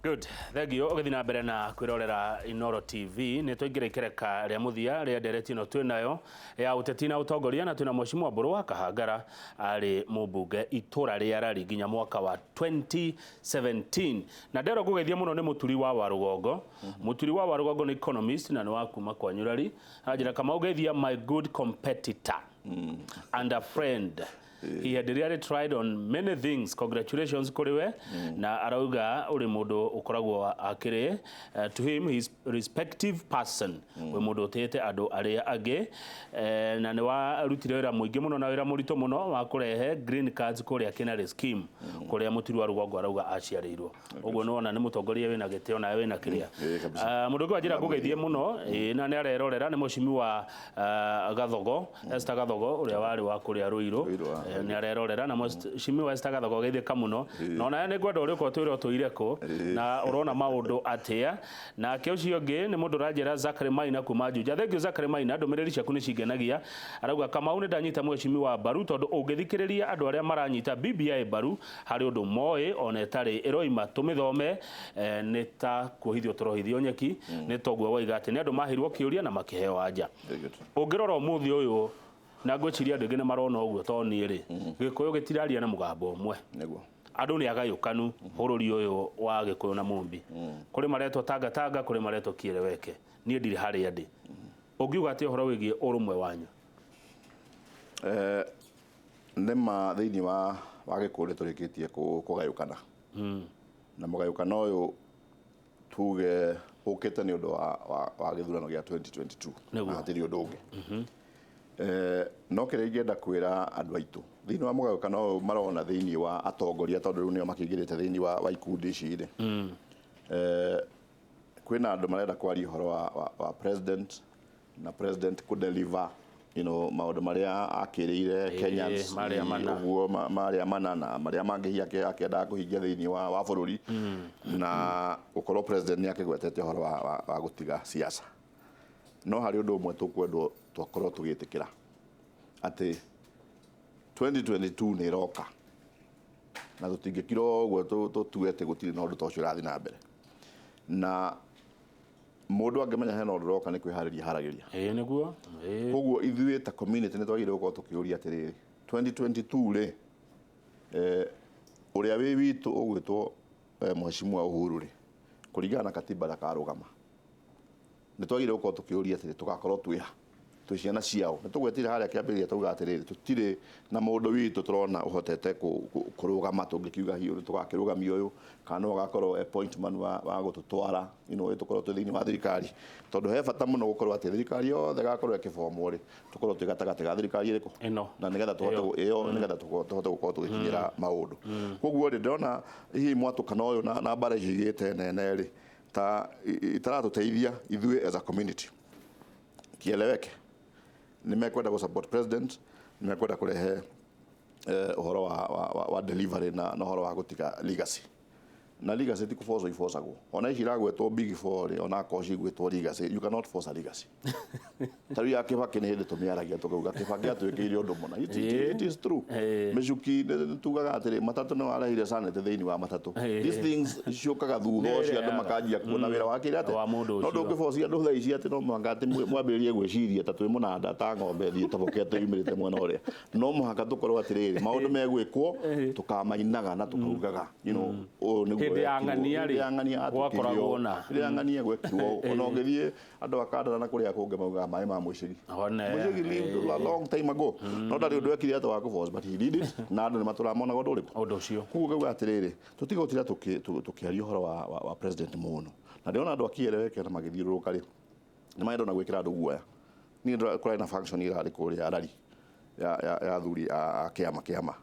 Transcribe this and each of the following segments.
Good. Thank you. Ũgĩthiĩ na mbere na kwĩrorera Inoro TV. Nĩ twaingĩra ikereka rĩa mũthia rĩa ndereti ĩno twĩ nayo ya ũteti na ũtongoria, na twĩna Mheshimiwa Mbũrũ wa Kahangara, arĩ mũmbunge itũra rĩa Rari nginya mwaka wa 2017. Na ndero ngũgeithia mũno nĩ Mũturi wa Warũgongo. Mũturi wa Warũgongo nĩ economist na nĩ wa kuma kwanyu Rari. Anjĩra Kamau, geithia my good competitor and a friend. He had really tried on many things. Congratulations kũrĩ we. Na arauga ũrĩ mũndũ ũkoragwo akĩrĩ to him he is respective person. Wĩ mũndũ ũtĩĩte andũ arĩa angĩ, na nĩ warutire wĩra mũingĩ mũno na wĩra mũritũ mũno wa kũrehe green cards kũrĩa Kinari scheme, kũrĩa Mũturi wa Rũgongo arauga aciarĩirwo. Ũguo nĩ wona nĩ mũtongoria wĩna gĩtĩo nawe wĩna kĩrĩa. Ĩĩ, kabisa. Ah, mũndũ ũngĩ wanjĩra ngũgeithie mũno, ĩĩ, na nĩ arerorera nĩ Mheshimiwa Gathogo, Esther Gathogo, ũrĩa warĩ wa kũrĩa Ruiru. Ruiru, ah. Nĩ arerorera na Mheshimiwa Esther Gathogo, geithĩka mũno. Na onawe nĩ ngwenda ũrĩũka ũtwĩre ũtũire kũ na ũrona maũndũ atĩa. Nake ũcio ũngĩ nĩ mũndũ ũranjĩra Zachary Maina kuma Juja. Thank you, Zachary Maina, ndũmĩrĩri ciaku nĩ cingenagia. Arauga, Kamau, nĩ ndanyita Mheshimiwa mbaru, tondũ ũngĩthikĩrĩria andũ arĩa maranyita BBI mbaru harĩ ũndũ moĩ ona ĩtarĩ ĩroima tũmĩthome, nĩ ta kuohithio tũrohithio nyeki. Nĩ toguo waiga atĩ nĩ andũ maheirwo kĩũria na makĩheo anja. Very good. Ũngĩrora ũmũthĩ ũyũ, na ngwĩciria andũ aingĩ nĩ marona ũguo to niĩ rĩ, Gĩkũyũ gĩtiraria na mũgambo ũmwe. Andũ nĩ agayũkanu bũrũri ũyũ wa Gĩkũyũ na Mũmbi. Kũrĩ maretwo Tanga Tanga, kũrĩ maretwo Kieleweke. Niĩ ndirĩ harĩa ndĩ. Ũngiuga atĩa ũhoro wĩgiĩ ũrũmwe wanyu? Nĩ ma thĩinĩ wa Gĩkũyũ nĩ tũrĩkĩtie kũgayũkana. Na mũgayũkano ũyũ tuge ũkĩte nĩ ũndũ wa gĩthurano gĩa 2022. Na hatirĩ ũndũ ũngĩ. No kĩrĩa ingĩenda kwĩra andũ aitũ thĩinĩ wa mũgayũkano ũyũ marona thĩinĩ wa atongoria, tondũ rĩu nĩo makĩingĩrĩte thĩinĩ wa ikundi ici rĩ, kwĩna andũ marenda kwaria ũhoro wa president na president kũ deliver maũndũ marĩa akĩrĩire Kenyans, marĩa mana. Ũguo marĩa mana na marĩa mangĩ hihi akĩendaga kũhingia thĩinĩ wa bũrũri, na gũkorwo president nĩ akĩgwetete ũhoro wa gũtiga siasa. No harĩ ũndũ ũmwe tũkwendwo twakorwo tũgĩtĩkĩra atĩ 2022 nĩ ĩroka, na tũtingĩkira ũguo tũtue atĩ gũtirĩ na ũndũ ta ũcio ũrathiĩ na mbere. Na mũndũ angĩmenya hena ũndũ ũroka, nĩ kwĩharĩria haragĩria. Ĩĩ, nĩguo. Ĩĩ. Koguo ithuĩ ta community nĩ twagĩrĩirwo gũkorwo tũkĩũria atĩrĩrĩ, 2022 rĩ, ũrĩa wĩ witũ ũgwĩtwo Mheshimiwa Uhuru rĩ, kũringana na katiba ndakarũgama. Nĩ twagĩrĩirwo gũkorwo tũkĩũria atĩrĩ, tũgakorwo twĩ ha? Twĩ ciana ciao? Nĩ tũgwetire harĩa kĩambĩrĩria tauga atĩrĩrĩ, tũtirĩ na mũndũ witũ tũrona ũhotete kũrũgama tũngĩkiuga hiũ nĩ tũgakĩrũgamia ũyũ, kana nĩwe ũgakorwo e point man wa gũtũtwara tũkorwo twĩ thĩinĩ wa thirikari, tondũ he bata mũno gũkorwo atĩ thirikari yothe ĩgakorwo ĩkĩbomwo rĩ, tũkorwo twĩ gatagatĩ ga thirikari ĩrĩkũ ĩno, na nĩgetha tũhote ĩyo, nĩgetha tũhote gũkorwo tũgĩkinyĩra maũndũ. Koguo rĩ, ndĩrona hihi mwatũkano ũyũ na mbara icio igĩte nene rĩ, ta itaratũteithia ithuĩ as a community. Kieleweke, nĩ mekwenda gũ support president, nĩ mekwenda kũrehe ũhoro wa delivery na ũhoro wa gũtiga legacy. Na legacy ti kũbocwo ibocagwo. Ona ici iragwetwo big four rĩ, ona akorwo cigwĩtwo legacy, you cannot force a legacy. Ta rĩu ya Kĩbakĩ nĩ hĩndĩ tũmĩaragia tũkauga Kĩbakĩ atwĩkĩire ũndũ mũna. It is true. Mĩcuki nĩ tugaga atĩrĩ, matatũ nĩ warehire sanity thĩinĩ wa matatũ. These things ciũkaga thutha ũcio andũ makanjia kuona wĩra wakĩre atĩa. Wa mũndũ No ũcio. ndũngĩbocia andũ thaa ici atĩ no mũhaka atĩ mwambĩrĩrie gwĩciria ta twĩ mũnanda ta ng'ombe thiĩ tobokete yumĩrĩte mwena ũrĩa. No mũhaka tũkorwo atĩrĩrĩ, maũndũ megwĩkwo tũkamainaga na tũkaugaga ũyũ nĩguo Hĩndĩ ya wekirwo. ng'ania rĩ, Hĩndĩ ya ng'ania atwĩkire gwakoragwo ũũ. na. Hĩndĩ ya ng'ania gwekirwo ũũ. Ona ũngĩthiĩ andũ a Kandara na kũrĩa kũngĩ maugaga maĩ ma Mũicegi. One. Mũicegi lived a long time ago. No ndarĩ ũndũ ekire atĩ wa kũforce, but he did it, na andũ nĩ matũraga monaga ũndũ ũrĩkũ? Ũndũ ũcio. Koguo ngauga atĩrĩrĩ, tũtige gũtinda tũkĩaria ũhoro wa president mũno. Na ndĩrona andũ a Kieleweke na magĩthiũrũrũka rĩ, nĩ marenda ona gwĩkĩra andũ guoya. Niĩ kũrarĩ na function ĩrarĩ kũrĩa Rari ya athuri a kĩama,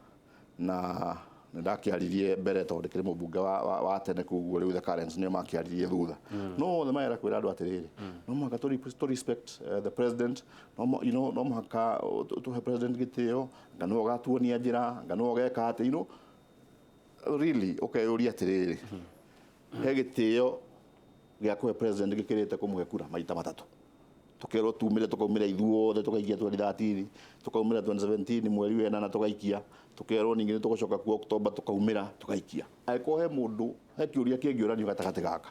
na nĩ ndakĩaririe mbere tondũ ndĩkĩrĩ mũmbunge wa tene, koguo rĩu the currents nĩo makĩaririe thutha. No othe marenda kwĩra andũ atĩrĩrĩ, no mũhaka tũ respect the president, no no mũhaka tũhe president gĩtĩo, anga nĩwe ũgatuonia njĩra, anga nĩwe ũgeka atĩ, really ũkeyũria atĩrĩrĩ, he gĩtĩo gĩa kũhe president gĩkĩrĩte kũmũhe kura maita matatũ? Tukerwo tumire, tukaumira ithuothe, tukaikia 2013, tukaumira 2017 mweri wa ĩnana tukaikia, tukerwo ningĩ nĩ tũgũcoka kuo October, tukaumĩra tukaikia. Angĩkorwo he mũndũ he kĩũria kĩngĩũranio gatagatĩ gaka,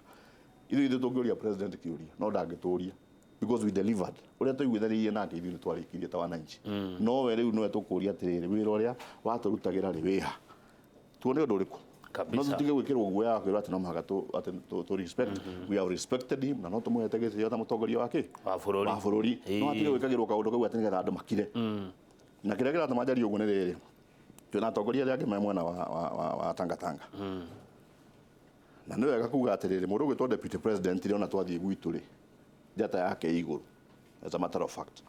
ithuĩ tũngĩũria president kĩũria no ndangĩtũria, because we delivered ũrĩa tũiguithanĩirie nake. Ithuĩ nĩ twarĩkirie ta wananchi, no we rĩu nowe tũkũria atĩrĩrĩ, wĩra ũrĩa watũrutagĩra rĩ wĩha? Tuone ũndũ ũrĩkũ. Kabisa. No tutige gwĩkĩrwo guoya wa kwĩrwo atĩ no mũhaka tũ respect. We have respected him na no tũmũhete gĩtĩo ta mũtongoria wa kĩ? Wa bũrũri. Wa bũrũri. No atige gwĩkagĩrwo kaũndũ kau atĩ nĩgetha andũ makire. Na kĩrĩa kĩratũma njarie ũguo nĩ rĩrĩ, twĩna atongoria arĩa angĩ me mwena wa Tanga Tanga, na nĩ wega kuga atĩrĩrĩ, mũndũ ũgwĩtwo deputy president rĩ, ona twathiĩ gwitũ rĩ, njata yake ĩ igũrũ, as a matter of fact,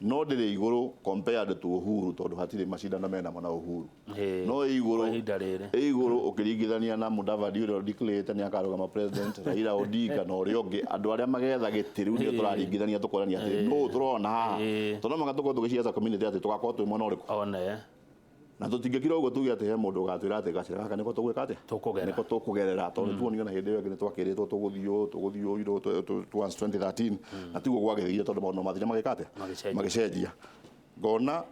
no ndĩrĩ igũrũ compared to Uhuru, tondũ hatirĩ macindano menamo na Uhuru. No ĩ igũrũ Kwa ihinda rĩrĩ. Ĩ igũrũ ũkĩringithania na Mudavadi ũrĩa declared nĩ akarũgama president, Raila Odinga na ũrĩa ũngĩ, andũ arĩa magetha gĩtĩ rĩu nĩo tũraringithania, tũkonania atĩ nũ tũrona haha, tondũ no mũhaka tũkorwo tũgĩciaca community atĩ tũgakorwo twĩ mwena ũrĩkũ. One. Na tũtingĩkira ũguo tuge atĩ he mũndũ ũgatwĩra atĩ gacĩra gaka nĩko tũgwĩka atĩa. Tũkũgera. Nĩko tũkũgerera, tondũ tuonio na hĩndĩ ĩyo ĩngĩ nĩ twakĩrĩtwo tũgũthiĩ ũũ, tũgũthiĩ ũũ, towards 2013, na tiguo gwagĩthire, tondũ maũndũ mathire magĩka atĩa? Magĩcenjia. Magĩcenjia. Ngona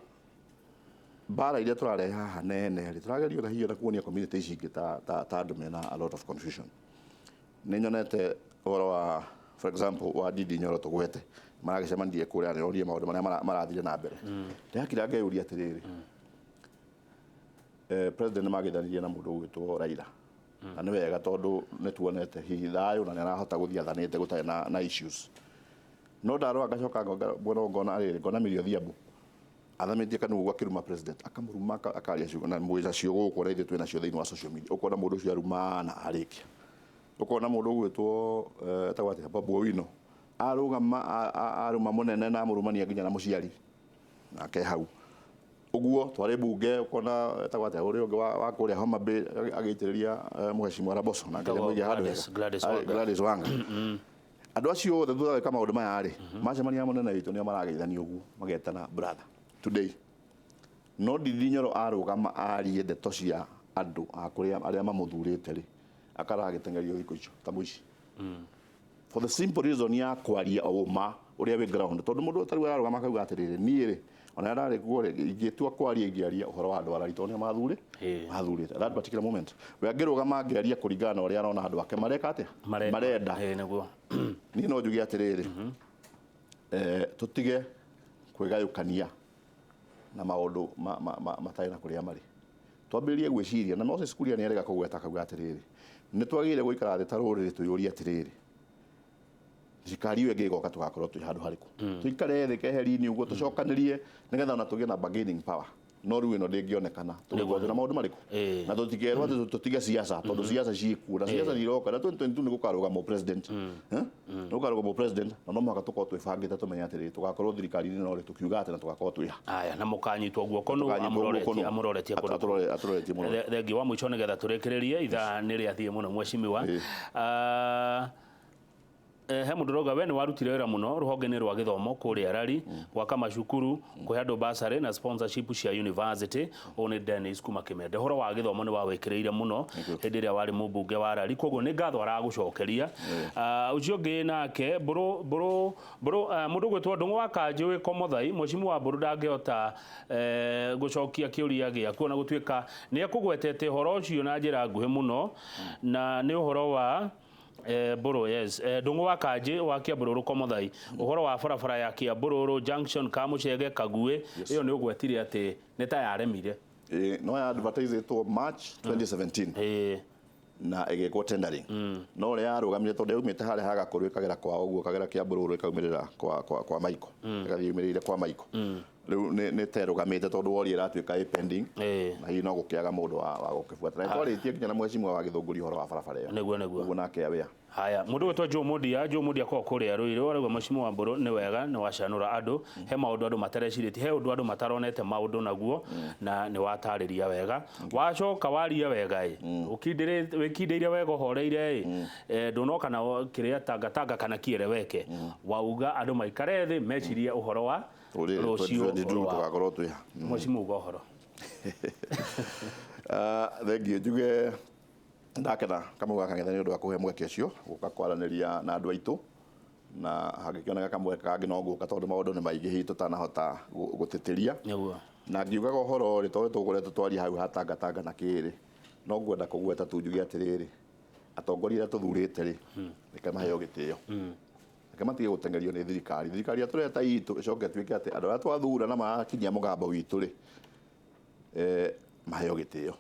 mbara iria tũrarehe haha nene rĩ, tũrageria ona hihi ona kuonia community ici ingĩ ta andũ mena a lot of confusion. Nĩ nyonete ũhoro wa, for example, wa Ndindi Nyoro, tũgwete maragĩcemanirie kũrĩa, nĩrorie maũndũ marĩa marathire na mbere. Ndĩrakira ngeyũria atĩrĩrĩ, president nĩmagĩthanirie na mũndũ ũgwĩtwo Raila, na nĩ wega tondũ nĩ tuonete hihi thayũ na nĩ arahota gũthiĩ athanĩte gũtarĩ na issues. No ndarora ngacoka ngona ngona rĩrĩ, ngona Millie Odhiambo athamĩtie kanua gakĩruma president, akamũruma, akaria ciugo na mwĩra cio gũkũ, na ithuĩ twĩna cio thĩinĩ wa social media. Ũkona mũndũ ũcio aruma na arĩkia. Ũkona mũndũ ũgwĩtwo etagwo atĩa, Babu Owino, arũgama aruma mũnene na amũrumania nginya na mũciari nake hau ũguo twarĩ bunge. Ũkona etagwo atĩa ũrĩa ũngĩ wa kũrĩa Homa Bay agĩitĩrĩria mheshimiwa Raboso na nginya Etagwo mũige handũ Gladys- hega. Gladys Wanga. Gladys Wanga. Andũ acio othe thutha wa gwĩka maũndũ maya rĩ, macemania mũnene witũ nĩo marageithania ũguo, magetana brother today. No Ndindi Nyoro arũgama arie ndeto cia andũ a kũrĩa arĩa mamũthurĩte rĩ, akaragĩteng'erio thikũ icio ta mũici, for the simple reason ya kwaria ũma ũrĩa wĩ ground, tondũ mũndũ tarĩu ararũgama akauga atĩrĩrĩ, niĩ rĩ, ona ndarĩ kuo rĩ, ingĩtua kwaria ingĩaria ũhoro wa andũ arari, tondũ nĩo mathurĩte. At that particular moment we angĩrũgama angĩaria kũringana na ũrĩa arona andũ ake mareka atĩa, marenda. Nĩguo. Niĩ no njuge atĩrĩrĩ, tũtige kwĩgayũkania na maũndũ matarĩ na kũrĩa marĩ. Twambĩrĩrie gwĩciria, na Moses Kuria nĩ arega kũgweta akauga atĩrĩrĩ, nĩ twagĩrĩire gũikara thĩ ta rũrĩrĩ, twĩyũrie atĩrĩrĩ, thirikari ĩyo ĩngĩ ĩgoka tũgakorwo twĩ handũ harĩkũ? Tũikare thĩ keheri-inĩ ũguo, tũcokanĩrie nĩgetha ona tũgĩe na bargaining power. No rĩu ĩno ndĩngĩonekana tũgĩkorwo twĩna maũndũ marĩkũ. Na tũtikerwo atĩ tũtige siasa, tondũ siasa ciĩkuo na siasa nĩ iroka, na 2022 nĩ gũkarũgamwo president. Eh? Nĩ gũkarũgamwo president, na no mũhaka tũkorwo twĩbangĩte, tũmenye atĩrĩrĩ, tũgakorwo thirikari-inĩ no rĩ, tũkiuga atĩ na tũgakorwo twĩ ha. Aya, na mũkanyitwo guoko nũ? Tũkanyitwo guoko Amũroretie nũ? amũroretie kũndũ. Atũroretie mũno. Thengi wa mũico nĩgetha tũrĩkĩrĩrie, ithaa nĩ rĩathiĩ mũno, mheshimiwa. He mũndũ ũrauga we nĩ warutire wĩra mũno rũhonge-inĩ rwa gĩthomo kũrĩa Rari, gwaka macukuru, kũhe andũ bursary na sponsorship cia university. Ũyũ nĩ Dennis kuma Kĩmende. Ũhoro wa gĩthomo nĩ wawĩkĩrĩire mũno hĩndĩ ĩrĩa warĩ mũmbunge wa Rari, koguo nĩ ngatho aragũcokeria. Ũcio ũngĩ nake mbũrũ mbũrũ mbũrũ, mũndũ ũgwĩtwo Ndũng'ũ wa Kanjũ wĩ Komothai, mheshimiwa Mbũrũ ndangĩhota gũcokia kĩũria gĩaku, ona gũtuĩka nĩ ekũgwetete ũhoro ũcio na njĩra nguhĩ mũno, na nĩ ũhoro wa Mbũrũ, yes, Ndũng'ũ wa Kanjĩ wa Kĩambũrũrũ Komothai, ũhoro wa barabara ya Kĩambũrũrũ junction Kamũcege Kaguĩ. Ĩyo nĩ ũgwetire atĩ nĩ ta yaremire. No ya advertise March 2017 na ĩgĩkwo tendering, no ũrĩa yarũgamire tondũ yaumĩte harĩa hagakũrũ ĩkagera kwao ũguo, ĩkagera Kĩambũrũrũ, ĩkaumĩrĩra kwa Maiko, ĩgathiĩ yumĩrĩire kwa Maiko. Rĩu nĩ terũgamĩte tondũ woria ĩratuĩka ĩ pending, na hihi no gũkĩaga mũndũ wa gũkĩbuata, na twarĩtie nginya na mheshimiwa wa Gĩthũngũri ũhoro wa barabara ĩyo. Nĩguo. Ũguo nake aware. Haya, mũndũ gwĩtwo Joe Mudia, Joe Mudia korwo kũrĩa Ruiru, arauga mheshimiwa Mbũrũ nĩ wega nĩ wacanũra andũ, he maũndũ andũ matarecirĩtie, he ũndũ andũ mataronete maũndũ naguo, na nĩ watarĩria wega. Wacoka waria wega ĩ, wĩkindĩire wega, ũhoreire ĩ, ndũnoka na kĩrĩa tangatanga kana kiereweke. Wauga andũ maikare thĩ mecirie ũhoro wa rũrĩrĩ rũciũ 2022 rwao. Tũgakorwo twĩ ha? Mheshimiwa, uga ũhoro. Thengiũ, njuge ndakena Kamau wa Kang'ethe nĩ ũndũ wa kũhe mweke ũcio gũka kwaranĩria na andũ aitũ. Na hangĩkĩoneka kamweke kangĩ no ngũka, tondũ maũndũ nĩ maingĩ hihi tũtanahota gũtĩtĩria. Nĩguo. Na ngiugaga ũhoro rĩ, tondũ tũkoretwo twaria hau hatangatanga na kĩrĩ, no ngwenda kũgweta tu njuge atĩrĩrĩ, atongoria arĩa tũthurĩte rĩ, reke maheo gĩtĩo, reke matige gũteng'erio nĩ thirikari. Thirikari ĩrĩa tũreta itũ ĩcoke ĩtuĩke atĩ andũ arĩa twathura na marakinyia mũgambo witũ rĩ, maheo gĩtĩo,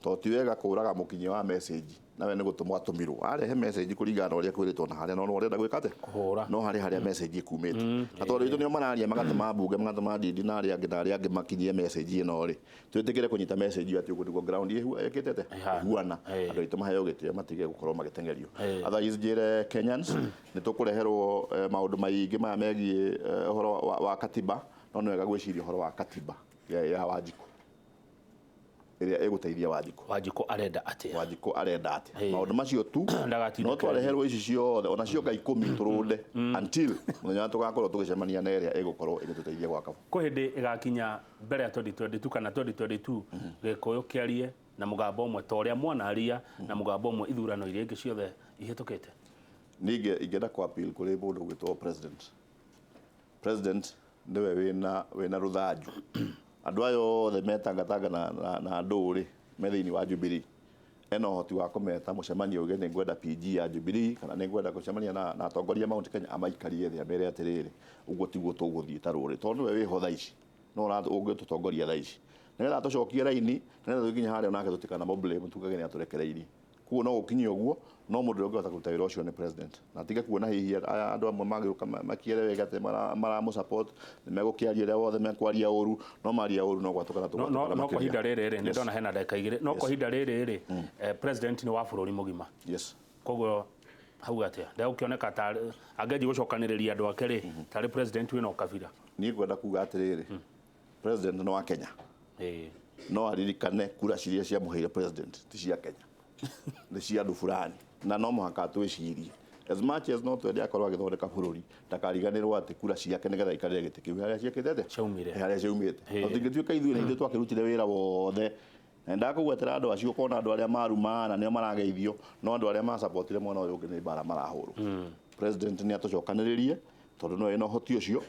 tondũ ti wega kũraga mũkinyia wa message nawe nĩ gũtũmwo atũmirwo arehe message kũringana na ũrĩa kwĩrĩtwo na harĩa no ũrenda gwĩka atĩa? Kũhũra. No harĩ harĩa message ĩkumĩte, na tondũ itũ nĩo mararia, magatũma mbunge, magatũma ndindi na arĩa angĩ na arĩa angĩ makinyie message ĩno rĩ, twĩtĩkĩre kũnyita message ĩyo atĩ ũguo nĩguo ground ĩkĩte atĩa? Ĩhana. Ĩhuana. Andũ aitũ maheo gĩtĩo, matige gũkorwo magĩteng'erio. Otherwise njĩre Kenyans nĩ tũkũreherwo maũndũ maingĩ maya megiĩ ũhoro wa katiba, no nĩ wega gwĩciria ũhoro wa katiba ya Wanjikũ ĩrĩa ĩgũteithia Wanjikũ. Wanjikũ arenda atĩa? Wanjikũ arenda atĩa? Maũndũ macio tu. Ndagatindĩkĩrĩrie. No twareherwo ici ciothe ona cionga 10 tũrũnde until mũthenya ũrĩa tũgakorwo tũgĩcemania na ĩrĩa ĩgũkorwo ĩgĩtũteithia gwaka. Kwĩ hĩndĩ ĩgakinya mbere ya 2022 kana 2022 Gĩkũyũ kĩarie na mũgambo ũmwe ta ũrĩa mwanaria na mũgambo ũmwe ithurano iria ingĩ ciothe ihĩtũkĩte? Ningĩ ingĩenda kũ appeal kũrĩ mũndũ ũgwĩtwo president. President nĩwe wĩna rũthanju. Andũ aya othe metangatanga na andũ rĩ, me thĩinĩ wa Jubilee, ena ũhoti wa kũmeta mũcemanio, uge nĩ ngwenda PG ya Jubilee kana nĩ ngwenda gũcemania na atongoria Mount Kenya, amaikarie thĩ amere atĩrĩrĩ, ũguo tiguo tũgũthiĩ ta rũrĩrĩ, tondũ nĩwe wĩho thaa ici, no ũngĩtũtongoria thaa ici nĩgetha tũcokie raini, nĩgetha tũkinye harĩa onake tũtikana blame tugage nĩ atũrekereirie. Koguo no gũkinye ũguo, no mũndũ ũrĩa ũngĩhota kũruta wĩra ũcio nĩ president, na tige kuona hihi aya andũ amwe magĩũka makiere wega atĩ maramũ support, nĩ megũkĩaria ũrĩa wothe mekwaria ũru, no maria ũru no gwatũkana tũgwatũkana No kwa makĩria. ihinda rĩrĩ rĩ, nĩ Yes. ndona hena ndagĩka 2, no kwa ihinda rĩrĩ rĩ, president nĩ wa bũrũri mũgima. Koguo hau atĩa ndegũkĩoneka tarĩ angĩanjia gũcokanĩrĩria andũ ake rĩ, tarĩ president wĩna ũkabira? Niĩ ngwenda kuga atĩrĩrĩ, president nĩ wa Kenya. No aririkane kura ciria ciamũheire president ti cia Kenya, nĩ cia andũ fulani, na no mũhaka twĩcirie as much as no twende akorwo agĩthondeka bũrũri, ndakariganĩrwo atĩ kura ciake nĩgetha aikarĩre gĩtĩ kĩu harĩa ciĩkĩte atĩa? Ciaumire. Harĩa ciaumĩte. Na tũtingĩtuĩka ithuĩ na ithuĩ twakĩrutire wĩra wothe na ndakũgwetera andũ acio, ũkona andũ arĩa marumana nĩo marageithio, no andũ arĩa macapotire mwena ũyũ ũngĩ nĩ mbara marahũrwo. President nĩ atũcokanĩrĩrie, tondũ no ena ũhoti ũcio.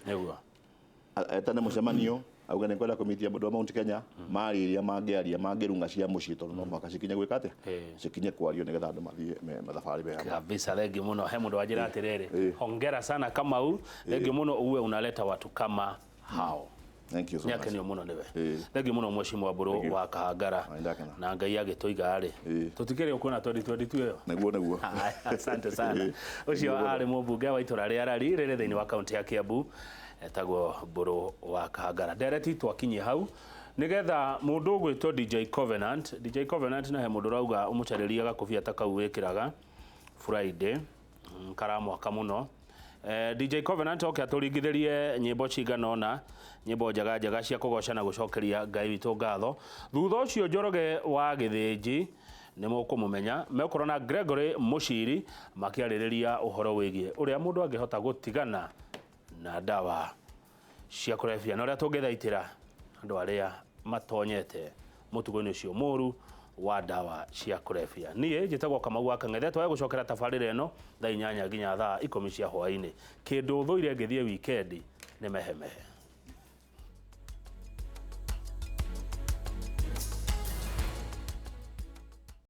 Etane mũcemanio, auge nĩ kwenda kũmitia andũ a Mount Kenya, maria iria mangĩaria, mangĩrunga cia mũciĩ, tondũ no mũhaka cikinye gwĩka atĩa? Cikinye kwario nĩgetha andũ mathiĩ mathabarĩ mega. Kabisa, thengi muno. He mundu wanjira atiriri, hongera sana Kamau, thengi muno, uwe unaleta watu kama hao. Thank you so much. Nĩakenio mũno nĩwe. Thengi mũno Mheshimiwa Mbũrũ Thank you. wa Kahangara. Nĩ ndakena. Na Ngai agĩtũiga rĩ, tũtikĩrĩ ũkuona 2022 ĩyo. Nĩguo, nĩguo. Haya, asante sana. Ũcio arĩ mũmbunge wa itũra rĩa Rari rĩrĩ thĩinĩ wa kaunti ya Kiambu, etagwo Mbũrũ wa Kahangara. Ndereti twakinyie hau nigetha mũndũ ũgwĩtwo DJ Covenant, DJ Covenant, na he mũndũ ũrauga ũmũcarĩrie gakobia ta kau wĩkĩraga Friday, karamwaka mũno. DJ Covenant oke atũringithĩrie nyĩmbo cigana ũna, nyĩmbo njega njega cia kũgoca na gũcokeria Ngai witũ ngatho. Thutha ũcio Njoroge wa Gĩthĩnji nĩ mũkũmũmenya, mekorwo na Gregory Mũciri makĩarĩrĩria ũhoro wĩgiĩ ũrĩa mũndũ angĩhota gũtigana na ndawa cia kũrebia na ũrĩa tũngĩthaitĩra andũ arĩa matonyete mũtugo-inĩ ũcio mũru wa ndawa cia kũrebia. Niĩ njĩtagwo Kamau wa Kang'ethe, twage gũcokera tabarĩra ĩno thaa 8 nginya thaa 10 cia hwaĩ-inĩ. Kĩndũ thũire ngĩthiĩ wikendi nĩ mehemehe.